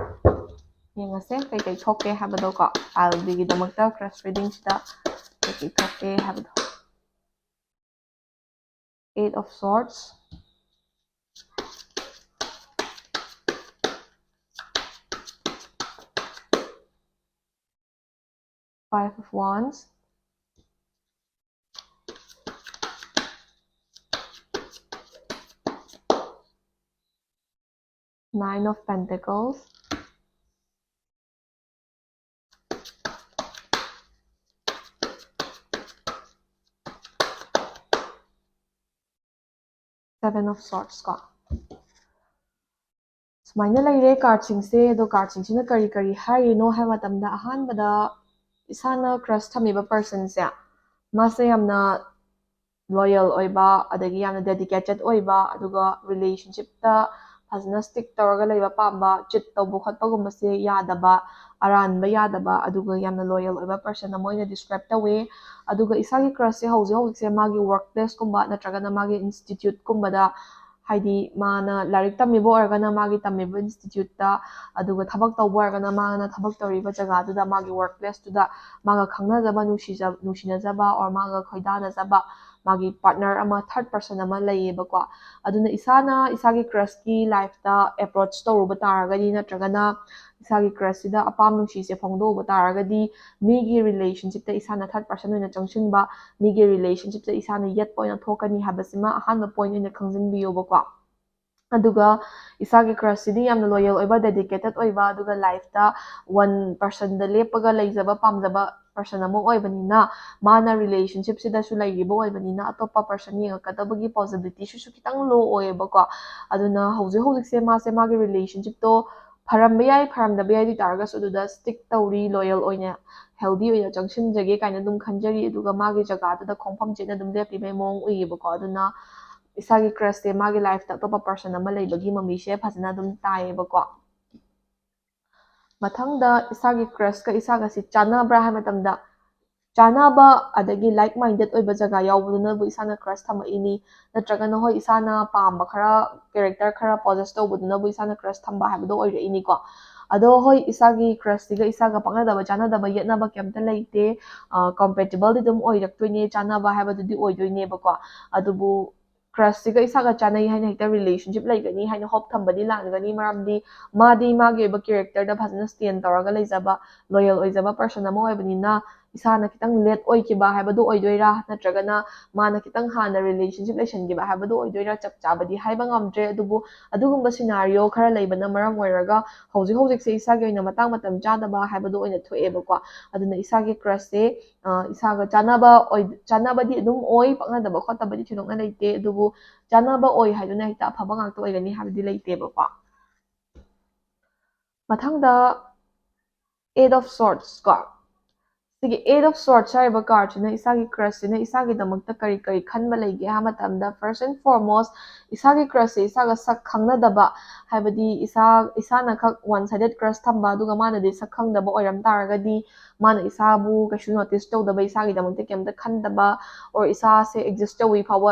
ꯌꯦꯡꯉꯁꯦ, ꯀꯩꯀꯩ ꯊꯣꯛꯀꯦ ꯍꯥꯏꯕꯗꯣ ꯀꯣ꯫ ꯄꯥꯏꯜꯒꯤꯗꯃꯛꯇ crush readingꯁꯤꯗ ꯀꯩꯀꯩ ꯊꯣꯛꯀꯦ ꯍꯥꯏꯕꯗꯣ꯫ Eight of Swords, Five of Wands, Nine of Pentacles, Seven of Swords ꯀꯣ꯫ ꯁꯨꯃꯥꯏꯅ ꯂꯩꯔꯦ cardꯁꯤꯡꯁꯦ꯫ ꯑꯗꯣ cardꯁꯤꯡꯁꯤꯅ ꯀꯔꯤ ꯀꯔꯤ ꯍꯥꯏꯔꯤꯅꯣ ꯍꯥꯏꯕ ꯃꯇꯝꯗ, ꯑꯍꯥꯟꯕꯗ ꯏꯁꯥꯅ crush ꯊꯝꯃꯤꯕ personꯁꯦ, ꯃꯥꯁꯦ ꯌꯥꯝꯅ loyal ꯑꯣꯏꯕ, ꯑꯗꯒꯤ ꯌꯥꯝꯅ dedicated ꯑꯣꯏꯕ, ꯑꯗꯨꯒ relationshipꯇ ꯐꯖꯅ stick ꯇꯧꯔꯒ ꯂꯩꯕ ꯄꯥꯝꯕ, cheat ꯇꯧꯕ ꯈꯣꯠꯄꯒꯨꯝꯕꯁꯦ ꯌꯥꯗꯕ, ꯑꯔꯥꯟꯕ ꯌꯥꯗꯕ, ꯑꯗꯨꯒ ꯌꯥꯝꯅ loyal ꯑꯣꯏꯕ person ꯑꯃ ꯑꯣꯏꯅ describe ꯇꯧꯋꯦ꯫ ꯑꯗꯨꯒ ꯏꯁꯥꯒꯤ crushꯁꯦ ꯍꯧꯖꯤꯛ ꯍꯧꯖꯤꯛꯁꯦ ꯃꯥꯒꯤ workplaceꯀꯨꯝꯕ ꯅꯠꯇ꯭ꯔꯒꯅ ꯃꯥꯒꯤ instituteꯀꯨꯝꯕꯗ, ꯍꯥꯏꯗꯤ ꯃꯥꯅ ꯂꯥꯏꯔꯤꯛ ꯇꯝꯃꯤꯕ ꯑꯣꯏꯔꯒꯅ ꯃꯥꯒꯤ ꯇꯝꯃꯤꯕ instituteꯇ, ꯑꯗꯨꯒ ꯊꯕꯛ ꯇꯧꯕ ꯑꯣꯏꯔꯒꯅ ꯃꯥꯅ ꯊꯕꯛ ꯇꯧꯔꯤꯕ ꯖꯒꯥꯗꯨꯗ, ꯃꯥꯒꯤ workplaceꯇꯨꯗ ꯃꯥꯒ ꯈꯪꯅꯖꯕ, ꯅꯨꯡꯁꯤꯖ-, ꯅꯨꯡꯁꯤꯅꯖꯕ or ꯃꯥꯒ ꯈꯣꯏꯗꯥꯅꯖꯕ ꯃꯥꯒꯤ partner ꯑꯃ, third person ꯑꯃ ꯂꯩꯌꯦꯕꯀꯣ꯫ ꯑꯗꯨꯅ ꯏꯁꯥꯅ ꯏꯁꯥꯒꯤ crushꯀꯤ lifeꯇ approach ꯇꯧꯔꯨꯕ ꯇꯥꯔꯒꯗꯤ, ꯅꯠꯇ꯭ꯔꯒꯅ ꯏꯁꯥꯒꯤ crushꯁꯤꯗ ꯑꯄꯥꯝ ꯅꯨꯡꯁꯤꯁꯦ ꯐꯣꯡꯗꯣꯛꯎꯕ ꯇꯥꯔꯒꯗꯤ, ꯃꯤꯒꯤ relationshipꯇ ꯏꯁꯥꯅ third person ꯑꯣꯏꯅ ꯆꯪꯁꯤꯟꯕ, ꯃꯤꯒꯤ relationshipꯇ ꯏꯁꯥꯅ ꯌꯦꯠꯄ ꯑꯣꯏꯅ ꯊꯣꯛꯀꯅꯤ ꯍꯥꯏꯕꯁꯤꯃ ꯑꯍꯥꯟꯕ point ꯑꯣꯏꯅ ꯈꯪꯖꯤꯟꯕꯤꯌꯣꯕꯀꯣ꯫ ꯑꯗꯨꯒ ꯏꯁꯥꯒꯤ crushꯁꯤꯗꯤ ꯌꯥꯝꯅ loyal ꯑꯣꯏꯕ, dedicated ꯑꯣꯏꯕ, ꯑꯗꯨꯒ lifeꯇ one personꯗ ꯂꯦꯞꯄꯒ ꯂꯩꯖꯕ ꯄꯥꯝꯖꯕ person ꯑꯃ ꯑꯣꯏꯕꯅꯤꯅ, ꯃꯥꯅ relationshipꯁꯤꯗꯁꯨ ꯂꯩꯔꯤꯕ ꯑꯣꯏꯕꯅꯤꯅ, ꯑꯇꯣꯞꯄ person ꯌꯦꯡꯉꯛꯀꯗꯕꯒꯤ possibilityꯁꯤꯁꯨ ꯈꯤꯇꯪ low ꯑꯣꯏꯌꯦꯕꯀꯣ꯫ ꯑꯗꯨꯅ ꯍꯧꯖꯤꯛ ꯍꯧꯖꯤꯛꯁꯦ ꯃꯥꯁꯦ ꯃꯥꯒꯤ relationshipꯇꯣ ꯐꯔꯝꯕ ꯌꯥꯏ, ꯐꯔꯝꯗꯕ ꯌꯥꯏ, ꯑꯗꯨ ꯑꯣꯏ ꯇꯥꯔꯒꯁꯨ ꯑꯗꯨꯗ ꯁ꯭ꯇꯤꯛ ꯇꯧꯔꯤ, ꯂꯣꯌꯦꯜ ꯑꯣꯏꯅ, ꯍꯦꯜꯗꯤ ꯑꯣꯏꯅ ꯆꯪꯁꯤꯟꯖꯒꯦ ꯀꯥꯏꯅ ꯑꯗꯨꯝ ꯈꯟꯖꯔꯤ꯫ ꯑꯗꯨꯒ ꯃꯥꯒꯤ ꯖꯒꯥꯗꯨꯗ ꯈꯣꯡꯐꯝ ꯆꯦꯠꯅ ꯑꯗꯨꯝ ꯂꯦꯞꯄꯤꯕꯒꯤ ꯃꯑꯣꯡ ꯎꯏꯌꯦꯕꯀꯣ꯫ ꯑꯗꯨꯅ ꯏꯁꯥꯒꯤ ꯀ꯭ꯔꯁꯁꯦ ꯃꯥꯒꯤ ꯂꯥꯏꯐꯇ ꯑꯇꯣꯞꯄ ꯄꯔꯁꯟ ꯑꯃ ꯂꯩꯕꯒꯤ ꯃꯃꯤꯁꯦ ꯐꯖꯅ ꯑꯗꯨꯝ ꯇꯥꯏꯌꯦꯕꯀꯣ꯫ ꯃꯊꯪꯗ ꯏꯁꯥꯒꯤ ꯀ꯭ꯔꯁꯀ ꯏꯁꯥꯒꯁꯤ ꯆꯥꯟꯅꯕ꯭ꯔꯥ ꯍꯥꯏꯕ ꯃꯇꯝꯗ, ꯆꯥꯟꯅꯕ ꯑꯗꯒꯤ ꯂꯥꯏꯛ ꯃꯥꯏꯟꯗꯦꯠ ꯑꯣꯏꯕ ꯖꯒꯥ ꯌꯥꯎꯕꯗꯨꯅꯕꯨ ꯏꯁꯥꯅ ꯀ꯭ꯔꯁ ꯊꯝꯃꯛꯏꯅꯤ, ꯅꯠꯇ꯭ꯔꯒꯅ ꯍꯣꯏ ꯏꯁꯥꯅ ꯄꯥꯝꯕ ꯈꯔ, ꯀꯦꯔꯦꯛꯇꯔ ꯈꯔ ꯄꯣꯖꯦꯁ ꯇꯧꯕꯗꯨꯅꯕꯨ ꯏꯁꯥꯅ ꯀ꯭ꯔꯁ ꯊꯝꯕ ꯍꯥꯏꯕꯗꯣ ꯑꯣꯏꯔꯛꯏꯅꯤꯀꯣ꯫ ꯑꯗꯣ ꯍꯣꯏ ꯏꯁꯥꯒꯤ ꯀ꯭ꯔꯁꯁꯤꯒ ꯏꯁꯥꯒ ꯄꯛꯅꯗꯕ, ꯆꯥꯟꯅꯗꯕ, ꯌꯦꯠꯅꯕ ꯀꯩꯝꯇ ꯂꯩꯇꯦ꯫ ꯀꯝꯄꯦꯇꯤꯕꯜꯗꯤ ꯑꯗꯨꯝ ꯑꯣꯏꯔꯛꯇꯣꯏꯅꯦ, ꯆꯥꯟꯅꯕ ꯍꯥꯏꯕꯗꯨꯗꯤ ꯑꯣꯏꯗꯣꯏꯅꯦꯕꯀꯣ꯫ ꯑꯗꯨꯕꯨ ꯀ꯭ꯔꯁꯁꯤꯒ ꯏꯁꯥꯒ ꯆꯥꯟꯅꯩ ꯍꯥꯏꯅ ꯍꯦꯛꯇ ꯔꯤꯂꯦꯁꯟꯁꯤꯞ ꯂꯩꯒꯅꯤ ꯍꯥꯏꯅ ꯍꯣꯞ ꯊꯝꯕꯗꯤ ꯂꯥꯟꯒꯅꯤ꯫ ꯃꯔꯝꯗꯤ ꯃꯥꯗꯤ ꯃꯥꯒꯤ ꯑꯣꯏꯕ ꯀꯦꯔꯦꯛꯇꯔꯗ ꯐꯖꯅ ꯁ꯭ꯇꯦꯟ ꯇꯧꯔꯒ ꯂꯩꯖꯕ, ꯂꯣꯌꯦꯜ ꯑꯣꯏꯖꯕ ꯄꯔꯁꯟ ꯑꯃ ꯑꯣꯏꯕꯅꯤꯅ, ꯏꯁꯥꯅ ꯈꯤꯇꯪ ꯂꯦꯠ ꯑꯣꯏꯈꯤꯕ ꯍꯥꯏꯕꯗꯨ ꯑꯣꯏꯗꯣꯏꯔꯥ, ꯅꯠꯇ꯭ꯔꯒꯅ ꯃꯥꯅ ꯈꯤꯇꯪ ꯍꯥꯟꯅ ꯔꯤꯂꯦꯁꯟꯁꯤꯞ ꯂꯩꯁꯟꯈꯤꯕ ꯍꯥꯏꯕꯗꯨ ꯑꯣꯏꯗꯣꯏꯔꯥ, ꯆꯞ ꯆꯥꯕꯗꯤ ꯍꯥꯏꯕ ꯉꯝꯗ꯭ꯔꯦ꯫ ꯑꯗꯨꯕꯨ ꯑꯗꯨꯒꯨꯝꯕ ꯁꯤꯅꯥꯔꯤꯑꯣ ꯈꯔ ꯂꯩꯕꯅ ꯃꯔꯝ ꯑꯣꯏꯔꯒ ꯍꯧꯖꯤꯛ ꯍꯧꯖꯤꯛꯁꯦ ꯏꯁꯥꯒꯤ ꯑꯣꯏꯅ ꯃꯇꯥꯡ ꯃꯇꯝ ꯆꯥꯗꯕ ꯍꯥꯏꯕꯗꯨ ꯑꯣꯏꯅ ꯊꯣꯛꯑꯦꯕꯀꯣ꯫ ꯑꯗꯨꯅ ꯏꯁꯥꯒꯤ ꯀ꯭ꯔꯁꯁꯦ, ꯑ, ꯏꯁꯥꯒ ꯆꯥꯟꯅꯕ ꯑꯣꯏ-, ꯆꯥꯟꯅꯕꯗꯤ ꯑꯗꯨꯝ ꯑꯣꯏ, ꯄꯛꯅꯗꯕ ꯈꯣꯠꯇꯕꯗꯤ ꯊꯣꯏꯗꯣꯛꯅ ꯂꯩꯇꯦ꯫ ꯑꯗꯨꯕꯨ ꯆꯥꯟꯅꯕ ꯑꯣꯏ ꯍꯥꯏꯗꯨꯅ ꯍꯦꯛꯇ ꯑꯐꯕ ꯉꯥꯛꯇ ꯑꯣꯏꯒꯅꯤ ꯍꯥꯏꯕꯗꯤ ꯂꯩꯇꯦꯕꯀꯣ꯫ ꯃꯊꯪꯗ Eight of Swords ꯀꯣ꯫ ꯁꯤꯒꯤ Eight of Swords ꯍꯥꯏꯔꯤꯕ ꯀꯥꯔꯠꯁꯤꯅ ꯏꯁꯥꯒꯤ ꯀ꯭ꯔꯁꯁꯤꯅ ꯏꯁꯥꯒꯤꯗꯃꯛꯇ ꯀꯔꯤ ꯀꯔꯤ ꯈꯟꯕ ꯂꯩꯒꯦ ꯍꯥꯏꯕ ꯃꯇꯝꯗ, first and foremost, ꯏꯁꯥꯒꯤ ꯀ꯭ꯔꯁꯁꯦ ꯏꯁꯥꯒ ꯁꯛ ꯈꯪꯅꯗꯕ, ꯍꯥꯏꯕꯗꯤ ꯏꯁꯥ, ꯏꯁꯥꯅ ꯈꯛ ꯋꯥꯟ ꯁꯥꯏꯗꯦꯠ ꯀ꯭ꯔꯁ ꯊꯝꯕ, ꯑꯗꯨꯒ ꯃꯥꯅꯗꯤ ꯁꯛ ꯈꯪꯗꯕ ꯑꯣꯏꯔꯝ ꯇꯥꯔꯒꯗꯤ, ꯃꯥꯅ ꯏꯁꯥꯕꯨ ꯀꯩꯁꯨ ꯅꯣꯇꯤꯁ ꯇꯧꯗꯕ, ꯏꯁꯥꯒꯤꯗꯃꯛꯇ ꯀꯩꯝꯇ ꯈꯟꯗꯕ, or ꯏꯁꯥꯁꯦ ꯑꯦꯛꯖꯤꯁ ꯇꯧꯏ ꯐꯥꯎꯕ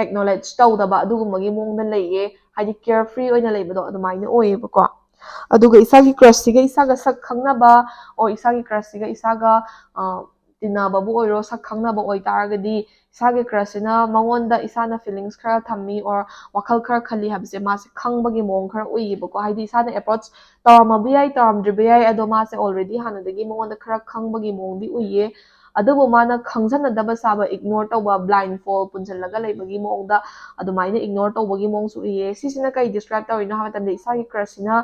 ꯑꯦꯛꯅꯣꯂꯦꯖ ꯇꯧꯗꯕ, ꯑꯗꯨꯒꯨꯝꯕꯒꯤ ꯃꯑꯣꯡꯗ ꯂꯩꯌꯦ꯫ ꯍꯥꯏꯗꯤ ꯀꯤꯌꯔ ꯐ꯭ꯔꯤ ꯑꯣꯏꯅ ꯂꯩꯕꯗꯣ ꯑꯗꯨꯃꯥꯏꯅ ꯑꯣꯏꯌꯦꯕꯀꯣ꯫ ꯑꯗꯨꯒ ꯏꯁꯥꯒꯤ ꯀ꯭ꯔꯁꯁꯤꯒ ꯏꯁꯥꯒ ꯁꯛ ꯈꯪꯅꯕ, or ꯏꯁꯥꯒꯤ ꯀ꯭ꯔꯁꯁꯤꯒ ꯏꯁꯥꯒ, ꯑ, ꯇꯤꯟꯅꯕꯕꯨ ꯑꯣꯏꯔꯣ, ꯁꯛ ꯈꯪꯅꯕ ꯑꯣꯏꯇꯥꯔꯒꯗꯤ, ꯏꯁꯥꯒꯤ ꯀ꯭ꯔꯁꯁꯤꯅ ꯃꯉꯣꯟꯗ ꯏꯁꯥꯅ ꯐꯤꯂꯤꯡꯁ ꯈꯔ ꯊꯝꯃꯤ or ꯋꯥꯈꯜ ꯈꯔ ꯈꯜꯂꯤ ꯍꯥꯏꯕꯁꯦ ꯃꯥꯁꯦ ꯈꯪꯕꯒꯤ ꯃꯑꯣꯡ ꯈꯔ ꯎꯏꯌꯦꯕꯀꯣ꯫ ꯍꯥꯏꯗꯤ ꯏꯁꯥꯅ ꯑꯦꯄ꯭ꯔꯣꯆ ꯇꯧꯔꯝꯃꯕ ꯌꯥꯏ, ꯇꯧꯔꯝꯗ꯭ꯔꯤꯕ ꯌꯥꯏ, ꯑꯗꯣ ꯃꯥꯁꯦ already ꯍꯥꯟꯅꯗꯒꯤ ꯃꯉꯣꯟꯗ ꯈꯔ ꯈꯪꯕꯒꯤ ꯃꯑꯣꯡꯗꯤ ꯎꯏꯌꯦ꯫ ꯑꯗꯨꯕꯨ ꯃꯥꯅ ꯈꯪꯖꯟꯅꯗꯕ ꯁꯥꯕ, ꯏꯒꯅꯣꯔ ꯇꯧꯕ, ꯕ꯭ꯂꯥꯏꯟ ꯐꯣꯜ ꯄꯨꯟꯁꯤꯜꯂꯒ ꯂꯩꯕꯒꯤ ꯃꯑꯣꯡꯗ, ꯑꯗꯨꯃꯥꯏꯅ ꯏꯒꯅꯣꯔ ꯇꯧꯕꯒꯤ ꯃꯑꯣꯡꯁꯨ ꯎꯏꯌꯦ꯫ ꯁꯤꯁꯤꯅ ꯀꯩ ꯗꯤꯁꯀ꯭ꯔꯥꯏꯕ ꯇꯧꯔꯤꯅꯣ ꯍꯥꯏꯕ ꯃꯇꯝꯗ, ꯏꯁꯥꯒꯤ ꯀ꯭ꯔꯁꯁꯤꯅ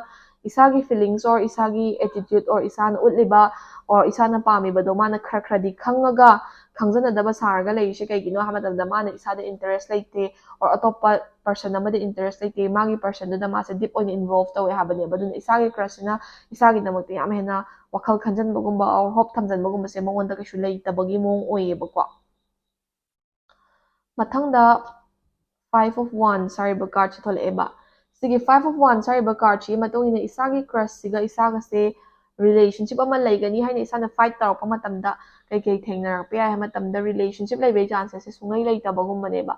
ꯏꯁꯥꯒꯤ ꯐꯤꯂꯤꯡꯁ or ꯏꯁꯥꯒꯤ ꯑꯦꯇꯤꯇ꯭ꯌꯨꯠ or ꯏꯁꯥꯅ ꯎꯠꯂꯤꯕ or ꯏꯁꯥꯅ ꯄꯥꯝꯃꯤꯕꯗꯣ ꯃꯥꯅ ꯈꯔ ꯈꯔꯗꯤ ꯈꯪꯉꯒ, ꯈꯪꯖꯅꯗꯕ ꯁꯥꯔꯒ ꯂꯩꯔꯤꯁꯦ ꯀꯩꯒꯤꯅꯣ ꯍꯥꯏꯕ ꯃꯇꯝꯗ ꯃꯥꯅ ꯏꯁꯥꯗ interest ꯂꯩꯇꯦ, or ꯑꯇꯣꯞꯄ person ꯑꯃꯗ interest ꯂꯩꯇꯦ, ꯃꯥꯒꯤ personꯗꯨꯗ ꯃꯥꯁꯦ deep ꯑꯣꯏꯅ involve ꯇꯧꯋꯦ ꯍꯥꯏꯕꯅꯦꯕ꯫ ꯑꯗꯨꯅ ꯏꯁꯥꯒꯤ crushꯁꯤꯅ ꯏꯁꯥꯒꯤꯗꯃꯛꯇ ꯌꯥꯝ ꯍꯦꯟꯅ ꯋꯥꯈꯜ ꯈꯟꯖꯟꯕꯒꯨꯝꯕ or hope ꯊꯝꯖꯟꯕꯒꯨꯝꯕꯁꯦ ꯃꯉꯣꯟꯗ ꯀꯩꯁꯨ ꯂꯩꯇꯕꯒꯤ ꯃꯑꯣꯡ ꯑꯣꯏꯌꯦꯕꯀꯣ꯫ ꯃꯊꯪꯗ Five of Wands ꯍꯥꯏꯔꯤꯕ cardꯁꯤ ꯊꯣꯛꯂꯛꯑꯦꯕ꯫ ꯁꯤꯒꯤ Five of Wands ꯍꯥꯏꯔꯤꯕ cardꯁꯤꯒꯤ ꯃꯇꯨꯡ ꯏꯟꯅ ꯏꯁꯥꯒꯤ crushꯁꯤꯒ ꯏꯁꯥꯒꯁꯦ relationship ꯑꯃ ꯂꯩꯒꯅꯤ ꯍꯥꯏꯅ ꯏꯁꯥꯅ fight ꯇꯧꯔꯛꯄ ꯃꯇꯝꯗ ꯀꯩꯀꯩ ꯊꯦꯡꯅꯔꯛꯄ ꯌꯥꯏ ꯍꯥꯏꯕ ꯃꯇꯝꯗ relationship ꯂꯩꯕꯒꯤ chances ꯁꯦ ꯁꯨꯡꯂꯩ ꯂꯩꯇꯕꯒꯨꯝꯕꯅꯦꯕ꯫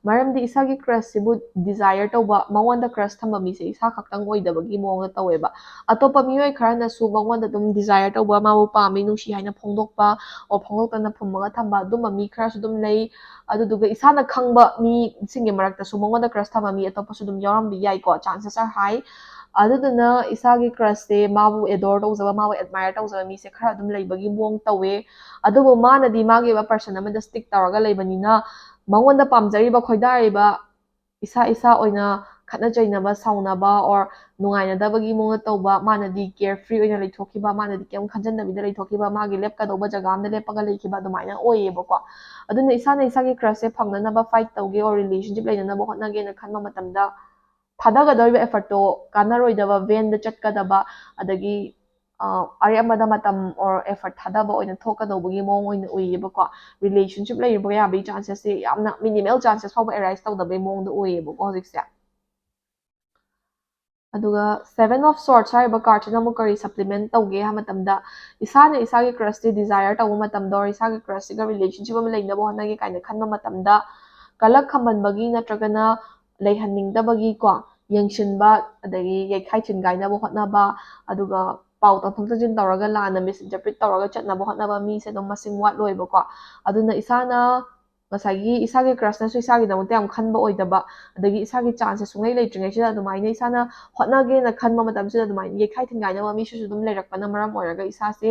ꯃꯔꯝꯗꯤ ꯏꯁꯥꯒꯤ crushꯁꯤꯕꯨ desire ꯇꯧꯕ, ꯃꯉꯣꯟꯗ crush ꯊꯝꯕ ꯃꯤꯁꯦ ꯏꯁꯥ ꯈꯛꯇꯪ ꯑꯣꯏꯗꯕꯒꯤ ꯃꯑꯣꯡꯗ ꯇꯧꯋꯦꯕ꯫ ꯑꯇꯣꯞꯄ ꯃꯤꯑꯣꯏ ꯈꯔꯅꯁꯨ ꯃꯉꯣꯟꯗ ꯑꯗꯨꯝ desire ꯇꯧꯕ, ꯃꯥꯕꯨ ꯄꯥꯝꯃꯤ, ꯅꯨꯡꯁꯤ ꯍꯥꯏꯅ ꯐꯣꯡꯗꯣꯛꯄ, or ꯐꯣꯡꯗꯣꯛꯇꯅ ꯐꯨꯝꯃꯒ ꯊꯝꯕ ꯑꯗꯨꯝꯕ ꯃꯤ ꯈꯔꯁꯨ ꯑꯗꯨꯝ ꯂꯩ꯫ ꯑꯗꯨꯗꯨꯒ ꯏꯁꯥꯅ ꯈꯪꯕ ꯃꯤꯁꯤꯡꯒꯤ ꯃꯔꯛꯇꯁꯨ ꯃꯉꯣꯟꯗ crush ꯊꯝꯕ ꯃꯤ ꯑꯇꯣꯞꯄꯁꯨ ꯑꯗꯨꯝ ꯌꯥꯎꯔꯝꯕ ꯌꯥꯏꯀꯣ, chances are high꯫ ꯑꯗꯨꯗꯨꯅ ꯏꯁꯥꯒꯤ crushꯁꯦ ꯃꯥꯕꯨ adore ꯇꯧꯖꯕ, ꯃꯥꯕꯨ admire ꯇꯧꯖꯕ ꯃꯤꯁꯦ ꯈꯔ ꯑꯗꯨꯝ ꯂꯩꯕꯒꯤ ꯃꯑꯣꯡ ꯇꯧꯋꯦ꯫ ꯑꯗꯨꯕꯨ ꯃꯥꯅꯗꯤ ꯃꯥꯒꯤ ꯑꯣꯏꯕ person ꯑꯃꯗ stick ꯇꯧꯔꯒ ꯂꯩꯕꯅꯤꯅ ꯃꯉꯣꯟꯗ ꯄꯥꯝꯖꯔꯤꯕ, ꯈꯣꯏꯗꯥꯔꯤꯕ ꯏꯁꯥ ꯏꯁꯥ ꯑꯣꯏꯅ ꯈꯠꯅ ꯆꯩꯅꯕ, ꯁꯥꯎꯅꯕ, or ꯅꯨꯡꯉꯥꯏꯅꯗꯕꯒꯤ ꯃꯑꯣꯡꯗ ꯇꯧꯕ, ꯃꯥꯅꯗꯤ carefree ꯑꯣꯏꯅ ꯂꯩꯊꯣꯛꯈꯤꯕ, ꯃꯥꯅꯗꯤ ꯀꯩꯝ ꯈꯟꯖꯟꯗꯕꯤꯗ ꯂꯩꯊꯣꯛꯈꯤꯕ, ꯃꯥꯒꯤ ꯂꯦꯞꯀꯗꯧꯕ ꯖꯒꯥ ꯑꯃꯗ ꯂꯦꯞꯄꯒ ꯂꯩꯈꯤꯕ ꯑꯗꯨꯃꯥꯏꯅ ꯑꯣꯏꯌꯦꯕꯀꯣ꯫ ꯑꯗꯨꯅ ꯏꯁꯥꯅ ꯏꯁꯥꯒꯤ crushꯁꯦ ꯐꯪꯅꯅꯕ fight ꯇꯧꯒꯦ or relationship ꯂꯩꯅꯅꯕ ꯍꯣꯠꯅꯒꯦꯅ ꯈꯟꯕ ꯃꯇꯝꯗ ꯊꯥꯗꯒꯗꯧꯔꯤꯕ effortꯇꯣ ꯀꯥꯟꯅꯔꯣꯏꯗꯕ, vainꯗ ꯆꯠꯀꯗꯕ, ꯑꯗꯒꯤ ꯑ, ꯑꯔꯦꯝꯕꯗ ꯃꯇꯝ or effort ꯊꯥꯗꯕ ꯑꯣꯏꯅ ꯊꯣꯛꯀꯗꯧꯕꯒꯤ ꯃꯑꯣꯡ ꯑꯣꯏꯅ ꯎꯏꯌꯦꯕꯀꯣ꯫ Relationship ꯂꯩꯕ ꯌꯥꯕꯒꯤ chancesꯁꯦ ꯌꯥꯝꯅ minimal chances ꯐꯥꯎꯕ arise ꯇꯧꯗꯕꯩ ꯃꯑꯣꯡꯗ ꯎꯏꯌꯦꯕꯀꯣ ꯍꯧꯖꯤꯛꯁꯦ꯫ ꯑꯗꯨꯒ Seven of Swords ꯍꯥꯏꯔꯤꯕ cardꯁꯤꯅ ꯑꯃꯨꯛ ꯀꯔꯤ supplement ꯇꯧꯒꯦ ꯍꯥꯏꯕ ꯃꯇꯝꯗ, ꯏꯁꯥꯅ ꯏꯁꯥꯒꯤ crushꯁꯦ desire ꯇꯧꯕ ꯃꯇꯝꯗ or ꯏꯁꯥꯒꯤ crushꯁꯤꯒ relationship ꯑꯃ ꯂꯩꯅꯕ ꯍꯣꯠꯅꯒꯦ ꯀꯥꯏꯅ ꯈꯟꯕ ꯃꯇꯝꯗ, ꯀꯂꯛ ꯈꯝꯕꯟꯕꯒꯤ ꯅꯠꯇ꯭ꯔꯒꯅ ꯂꯩꯍꯟꯅꯤꯡꯗꯕꯒꯤꯀꯣ, ꯌꯦꯡꯁꯤꯟꯕ, ꯑꯗꯒꯤ ꯌꯩꯈꯥꯏ ꯊꯤꯟꯒꯥꯏꯅꯕ ꯍꯣꯠꯅꯕ, ꯑꯗꯨꯒ ꯄꯥꯎ ꯇꯝꯊꯣꯛ ꯇꯝꯁꯤꯟ ꯇꯧꯔꯒ ꯂꯥꯟꯅ misinterpret ꯇꯧꯔꯒ ꯆꯠꯅꯕ ꯍꯣꯠꯅꯕ ꯃꯤꯁꯦ ꯑꯗꯨꯝ ꯃꯁꯤꯡ ꯋꯥꯠꯂꯣꯏꯕꯀꯣ꯫ ꯑꯗꯨꯅ ꯏꯁꯥꯅ ꯉꯁꯥꯏꯒꯤ ꯏꯁꯥꯒꯤ crushꯅꯁꯨ ꯏꯁꯥꯒꯤꯗꯃꯛꯇ ꯌꯥꯝ ꯈꯟꯕ ꯑꯣꯏꯗꯕ, ꯑꯗꯒꯤ ꯏꯁꯥꯒꯤ chanceꯁꯦ ꯁꯨꯡꯂꯩ ꯂꯩꯇ꯭ꯔꯤꯉꯩꯁꯤꯗ ꯑꯗꯨꯃꯥꯏꯅ ꯏꯁꯥꯅ ꯍꯣꯠꯅꯒꯦꯅ ꯈꯟꯕ ꯃꯇꯝꯁꯤꯗ ꯑꯗꯨꯃꯥꯏꯅ ꯌꯩꯈꯥꯏ ꯊꯤꯟꯒꯥꯏꯅꯕ ꯃꯤꯁꯤꯁꯨ ꯑꯗꯨꯝ ꯂꯩꯔꯛꯄꯅ ꯃꯔꯝ ꯑꯣꯏꯔꯒ ꯏꯁꯥꯁꯦ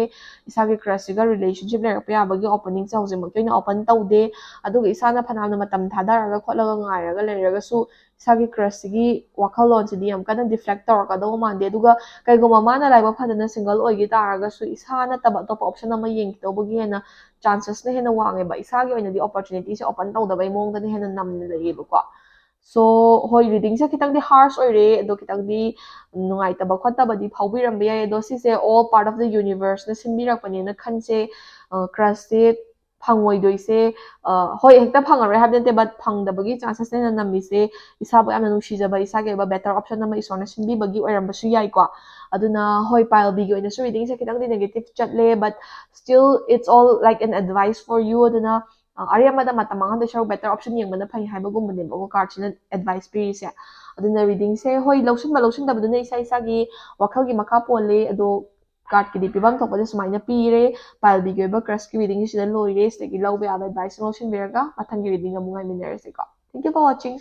ꯏꯁꯥꯒꯤ crushꯁꯤꯒ relationship ꯂꯩꯔꯛꯄ ꯌꯥꯕꯒꯤ openingꯁꯦ ꯍꯧꯖꯤꯛꯃꯛꯀꯤ ꯑꯣꯏꯅ open ꯇꯧꯗꯦ꯫ ꯑꯗꯨꯒ ꯏꯁꯥꯅ ꯐꯅꯌꯥꯝꯅ ꯃꯇꯝ ꯊꯥꯗꯔꯒ ꯈꯣꯠꯂꯒ ꯉꯥꯏꯔꯒ ꯂꯩꯔꯒꯁꯨ ꯏꯁꯥꯒꯤ crushꯁꯤꯒꯤ ꯋꯥꯈꯜꯂꯣꯟꯁꯤꯗꯤ ꯌꯥꯝ ꯀꯟꯅ deflect ꯇꯧꯔꯛꯀꯗꯧꯕ ꯃꯥꯟꯗꯦ꯫ ꯑꯗꯨꯒ ꯀꯩꯒꯨꯝꯕ ꯃꯥꯅ ꯂꯥꯏꯕꯛ ꯐꯗꯅ single ꯑꯣꯏꯈꯤ ꯇꯥꯔꯒꯁꯨ ꯏꯁꯥ ꯅꯠꯇꯕ ꯑꯇꯣꯞꯄ option ꯑꯃ ꯌꯦꯡꯈꯤꯗꯧꯕꯒꯤ ꯍꯦꯟꯅ chances ꯅ ꯍꯦꯟꯅ ꯋꯥꯡꯉꯦꯕ꯫ ꯏꯁꯥꯒꯤ ꯑꯣꯏꯅꯗꯤ opportunity ꯁꯦ open ꯇꯧꯗꯕꯩ ꯃꯑꯣꯡꯗꯅ ꯍꯦꯟꯅ ꯅꯝꯅ ꯂꯩꯌꯦꯕꯀꯣ꯫ So ꯍꯣꯏ, reading ꯁꯦ ꯈꯤꯇꯪꯗꯤ harsh ꯑꯣꯏꯔꯦ, ꯑꯗꯣ ꯈꯤꯇꯪꯗꯤ ꯅꯨꯡꯉꯥꯏꯇꯕ ꯈꯣꯠꯇꯕꯗꯤ ꯐꯥꯎꯕꯤꯔꯝꯕ ꯌꯥꯏ, ꯑꯗꯣ ꯁꯤꯁꯦ all part of the universe ꯅ ꯁꯤꯟꯕꯤꯔꯛꯄꯅꯦꯅ ꯈꯟꯁꯦ꯫ ꯑ, crush ꯁꯦ ꯐꯪꯉꯣꯏꯗꯣꯏꯁꯦ, ꯑ, ꯍꯣꯏ, ꯍꯦꯛꯇ ꯐꯪꯉꯔꯣꯏ ꯍꯥꯏꯕ ꯅꯠꯇꯦ, but ꯐꯪꯗꯕꯒꯤ chances ꯅ ꯍꯦꯟꯅ ꯅꯝꯃꯤꯁꯦ ꯏꯁꯥꯕꯨ ꯌꯥꯝꯅ ꯅꯨꯡꯁꯤꯖꯕ, ꯏꯁꯥꯒꯤ ꯑꯣꯏꯕ better option ꯑꯃ ꯏꯁꯣꯔꯅ ꯁꯤꯟꯕꯤꯕꯒꯤ ꯑꯣꯏꯔꯝꯕꯁꯨ ꯌꯥꯏꯀꯣ꯫ ꯑꯗꯨꯅ ꯍꯣꯏ, pile B ꯒꯤ ꯑꯣꯏꯅꯁꯨ reading ꯁꯦ ꯈꯤꯇꯪꯗꯤ negative ꯆꯠꯂꯦ, but still it's all like an advice for you꯫ ꯑꯗꯨꯅ, ꯑ, ꯑꯔꯦꯝꯕꯗ ꯃꯇꯝ ꯃꯥꯡꯍꯟꯗꯣꯏ ꯁꯔꯨꯛ better option ꯌꯦꯡꯕꯅ ꯐꯩ ꯍꯥꯏꯕꯒꯨꯝꯕꯅꯦꯕꯀꯣ card ꯁꯤꯅ advice ꯄꯤꯔꯤꯁꯦ꯫ ꯑꯗꯨꯅ reading ꯁꯦ ꯍꯣꯏ, ꯂꯧꯁꯤꯟꯕ ꯂꯧꯁꯤꯟꯗꯕꯗꯨꯅ ꯏꯁꯥ ꯏꯁꯥꯒꯤ ꯋꯥꯈꯜꯒꯤ ꯃꯈꯥ ꯄꯣꯜꯂꯦ꯫ ꯑꯗꯣ card ꯀꯤꯗꯤ ꯄꯤꯐꯝ ꯊꯣꯛꯄꯁꯦ ꯁꯨꯃꯥꯏꯅ ꯄꯤꯔꯦ꯫ Pile B ꯒꯤ ꯑꯣꯏꯕ crush ꯀꯤ reading ꯁꯤꯗ ꯂꯣꯏꯔꯦ꯫ ꯁꯤꯗꯒꯤ ꯂꯧꯕ ꯌꯥꯕ advice ꯁꯤꯡ ꯂꯧꯁꯤꯟꯕꯤꯔꯒ ꯃꯊꯪꯒꯤ reading ꯑꯃꯨꯛ ꯉꯥꯏꯃꯤꯟꯅꯔꯁꯤꯀꯣ꯫ Thank you for watching.